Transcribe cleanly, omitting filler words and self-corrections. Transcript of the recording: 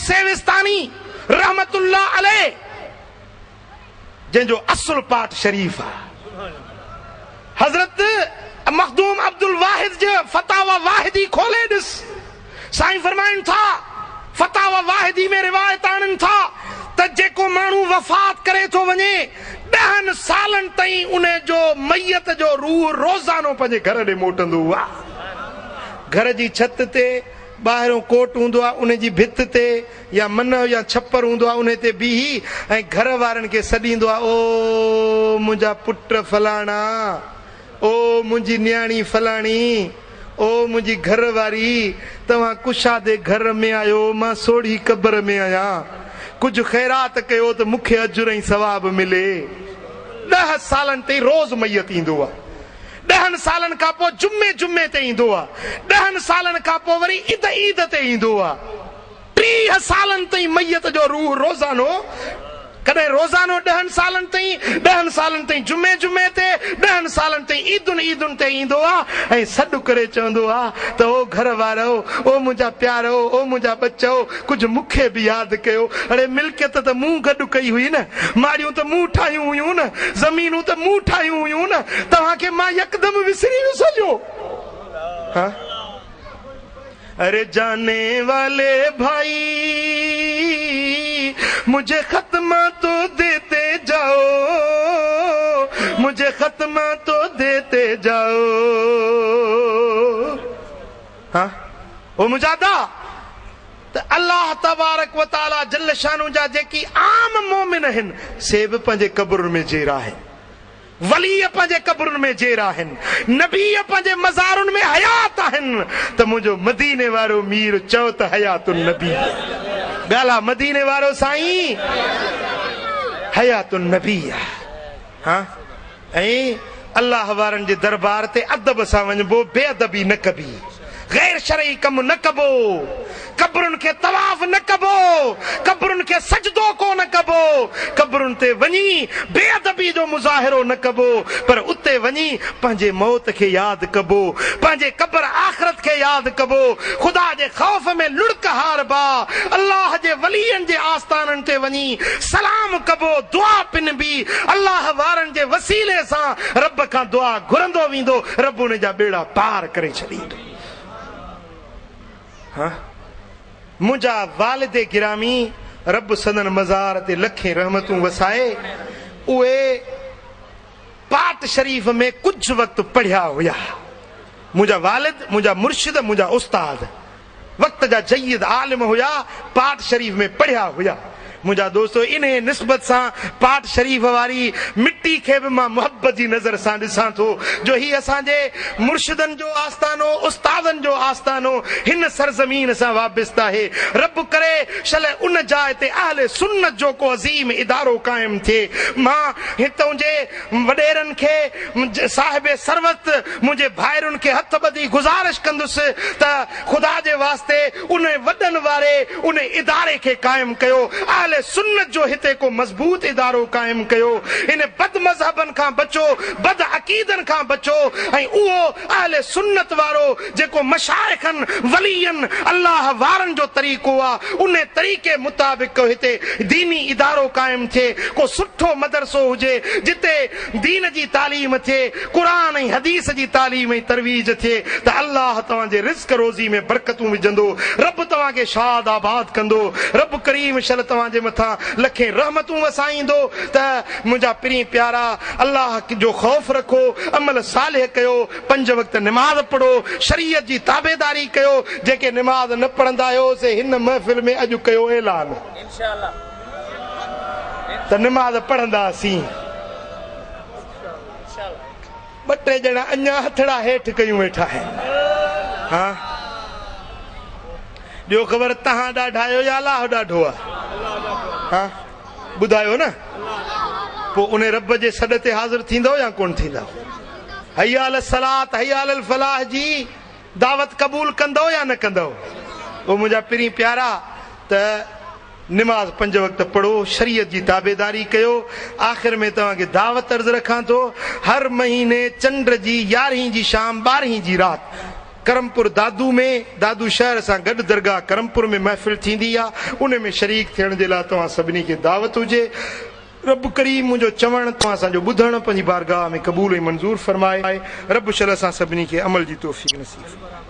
سيوستاني رحمة الله عليه جنهن جو اصل پاٽ شريف آ. حضرت مخدوم عبدالواحد جي فتاويٰ واحدي کولي ڏس. سائين فرمائن ٿا، فتاويٰ واحدي ۾ روايت آڻن ٿا ته جيڪو ماڻهو وفات ڪري ٿو وڃي، ڏهن سالن تائين ان جو ميت جو روح روزانو پنهنجي گهر ڏي موٽندو آ. گهر جي ڇت تي ٻاهريون ڪوٽ هوندو آ، ان جي ڀت تي يا منهه يا ڇپر هوندو آ، انهي تي بيهي ۽ گهر وارن کي سڏيندو آ، او منهنجا پٽ فلاڻا، او منهنجي نياڻي فلاڻي، او منهنجي گهر واري، توهان ڪشادي گهر ۾ آهيو، مان سوڙهي قبر ۾ آهيان. ڪجهه خيرات ڪيو ته مون کي اجر ۽ ثواب ملي. ڏهه سالن تائين روز ميت ايندو آ. ڏهن سالن کان پوء جمعي جمعي تي ايندو آ. ڏهن سالن کان پوء وري عيد عيد تي ايندو آ. 30 سالن تائين ميت جو روح روزانو، ڪڏهن روزانو ڏهن سالن تائين، ڏهن سالن تائين جمعي جمعي تي، ڏهن سالن تائين عيدن عيدن تي ايندو آ ۽ سڏ ڪري چوندو آ ته او گهر وارؤ، او منهنجا پيارؤ، او منهنجا ٻچؤ، ڪجهه مون کي به ياد ڪيو. اڙي ملڪيت ته مون گڏ ڪئي هئي نه، ماڙيون ته مون ٺاهيون هيون نه، زمينون ته مون ٺاهيون هيون نه، توهان کي مان يڪدم وسري ويس هليو. ها؟ اري جاني والي ڀائي مجهي ختمه تو ديتي جائو مجهي ختمه تو ديتي جائو ها او منهنجا ادا ته الله تبارڪ و تعالي جل شانه جا جيڪي عام مومن آهن سي به پنهنجي قبرن ۾ جيئرا آهن. ولي پنهنجي قبرن ۾ جيئرا آهن، نبي پنهنجي مزارن ۾ حيات آهن ته منهنجو مديني وارو مير چئو ته حيات النبي ڳالهه مديني وارو سائين حيات النبي آ. ها ۽ الله وارن جي دربار تي ادب سان وڃبو بي ادبي نه ڪبي. غير شرعي ڪم نه ڪبو، قبرن کي طواف نه ڪبو، قبرن کي سجدو ڪو نه ڪبو، قبرن تي وڃي بي ادبي جو مظاهرو نه ڪبو، پر اتي وڃي پنهنجي موت کي ياد ڪبو، پنهنجي قبر آخرت کي ياد ڪبو، خدا جي خوف ۾ لڙڪ هاربا، الله جي ولين جي آستانن تي وڃي سلام ڪبو، دعا پنبي، الله وارن جي وسيلي سان رب کان دعا گهرندو ويندو، رب ان جا ٻيڙا پار ڪري ڇڏيندو. ها منهنجا والد گرامي رب سندن مزار تي لکين رحمتون وسائي اهي پاٽ شريف ۾ ڪجهه وقت پڙهيا هيا. منهنجا والد منهنجا مرشد منهنجا استاد وقت جا جيد عالم هيا، پاٽ شريف ۾ پڙهيا هيا. منهنجا دوستو انهيء نسبت سان پاٽ شريف واري مٽي کي به مان محبت جي نظر سان ڏسان ٿو جو هي اسان جي مرشدن جو آستانو، استادن جو آستانو هن سرزمين سان وابسته آهي. رب ڪري شل ان جاء تي اهل سنت جو ڪو عظيم ادارو قائم ٿئي. مان هتئون جي وڏيرن کي، صاحب ثروت منهنجي ڀائرن کي هٿ ٻڌي گذارش ڪندس ته خدا جي واسطي ان وڏن واري ان اداري کي قائم ڪيو، اهل سنت جو هتي ڪو مضبوط ادارو قائم ڪيو، ان بد مذهبن کان بچو، بد عقيدن کان بچو ۽ اهو اهل سنت وارو جيڪو مشائخن، ولين، الله وارن جو طريقو آ، ان طريقي مطابق ڪو هتي ديني ادارو قائم ٿئي، ڪو سٺو مدرسو هجي، جتي دين جي تعليم ٿئي، قرآن ۽ حديث جي تعليم ۽ ترويج ٿئي ته الله توهان جي رزق روزي ۾ برڪتون وجهندو، رب توهان کي شاد آباد ڪندو، رب ڪريم شل توهان جي مٿان لکين رحمتون وسائيندو ته منهنجا پرين پيارا الله جو خوف رکو، عمل صالح ڪيو، پنج وقت نماز پڙهو، شريعت جي تابعداري ڪيو، جيڪي نماز نه پڙهندا آهيو سي هن محفل ۾ اڄ ڪيو اعلان ته نماز پڙهنداسين. ٻه ٽي ڄڻا اڃا هٿڙا هيٺ ڪيون ويٺا آهن. ها ڏيو خبر تهان ڏاڍا آهيو يا الله ڏاڍو آهي؟ ها ٻڌايو نه. پوء ان رب جي سڏ تي حاضر ٿيندؤ يا ڪونه ٿيندؤ؟ حي علی الصلوة حي علی الفلاح جي دعوت قبول ڪندؤ يا نه ڪندؤ؟ او منهنجا پرين پيارا ته نماز پنج وقت پڙهو، شريعت جي تابعداري ڪيو. آخر ۾ توهان کي دعوت عرض رکان ٿو، هر مهيني چنڊ جي يارهين جي شام ٻارهين جي رات. ڪرمپور دادو ۾ دادو شهر سان گڏ درگاهه ڪرمپور ۾ محفل ٿيندي آ ان ۾ شريڪ ٿيڻ جي لاء توهان سڀني کي دعوت هجي. رب ڪريم منهنجو چوڻ توهان اسان جو ٻڌڻ پنهنجي بارگاهه ۾ قبول ۽ منظور فرمائي. رب شل اسان سڀني کي عمل جي توفيق نصيب فرمائي.